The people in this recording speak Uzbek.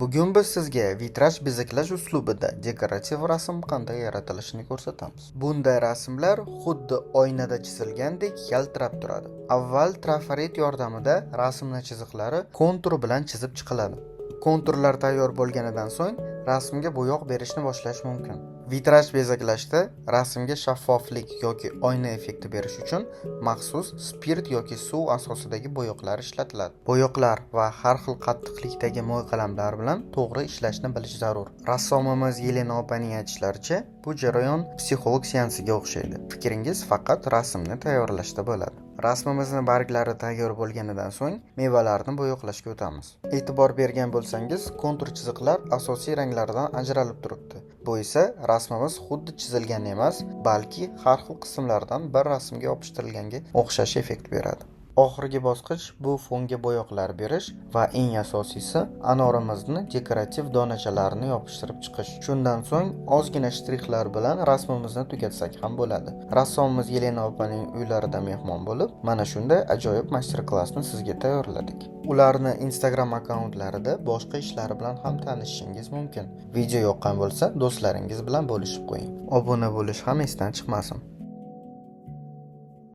Bugun biz sizga vitraj bezaklash uslubida dekorativ rasm qanday yaratilishini ko'rsatamiz. Bunday rasmlar xuddi oynada chizilgandek yaltirab turadi. Avval trafaret yordamida rasmni chiziqlari kontur bilan chizib chiqiladi. Konturlar tayyor bo'lganidan so'ng rasmga bo'yoq berishni boshlash mumkin. Vitraj bezaklashda rasmga shaffoflik yoki oyna effekti berish uchun maxsus spirt yoki suv asosidagi bo'yoqlar ishlatiladi. Bo'yoqlar va har xil qattiqlikdagi mo'yqalamlar bilan to'g'ri ishlashni bilish zarur. Rassomimiz Yelena opaning aytishlaricha, bu jarayon psixolog seansiga o'xshaydi. Fikringiz faqat rasmni tayyorlashda bo'ladi. Rasmimizni barglari tayyor bo'lganidan so'ng mevalarni bo'yoqlashga o'tamiz. E'tibor bergan bo'lsangiz, kontur chiziqlar asosiy ranglardan ajralib turibdi. Bu esa rasmimiz xuddi chizilgan emas, balki har xil qismlardan bir rasmga yopishtirilganga o'xshash effekt beradi. Oxirgi bosqich bu fonga bo'yoqlar berish va eng asosiysi anorimizni dekorativ donachalarini yopishtirib chiqish. Shundan so'ng ozgina shtrixlar bilan rasmimizni tugatsak ham bo'ladi. Rassomimiz Yelena opaning uylarida mehmon bo'lib, mana shunday ajoyib master-klassni sizga tayyorladik. Ularni Instagram akkauntlarida boshqa ishlari bilan ham tanishishingiz mumkin. Video yoqqan bo'lsa, do'stlaringiz bilan bo'lishib qo'ying. Obuna bo'lish ham esdan chiqmasin.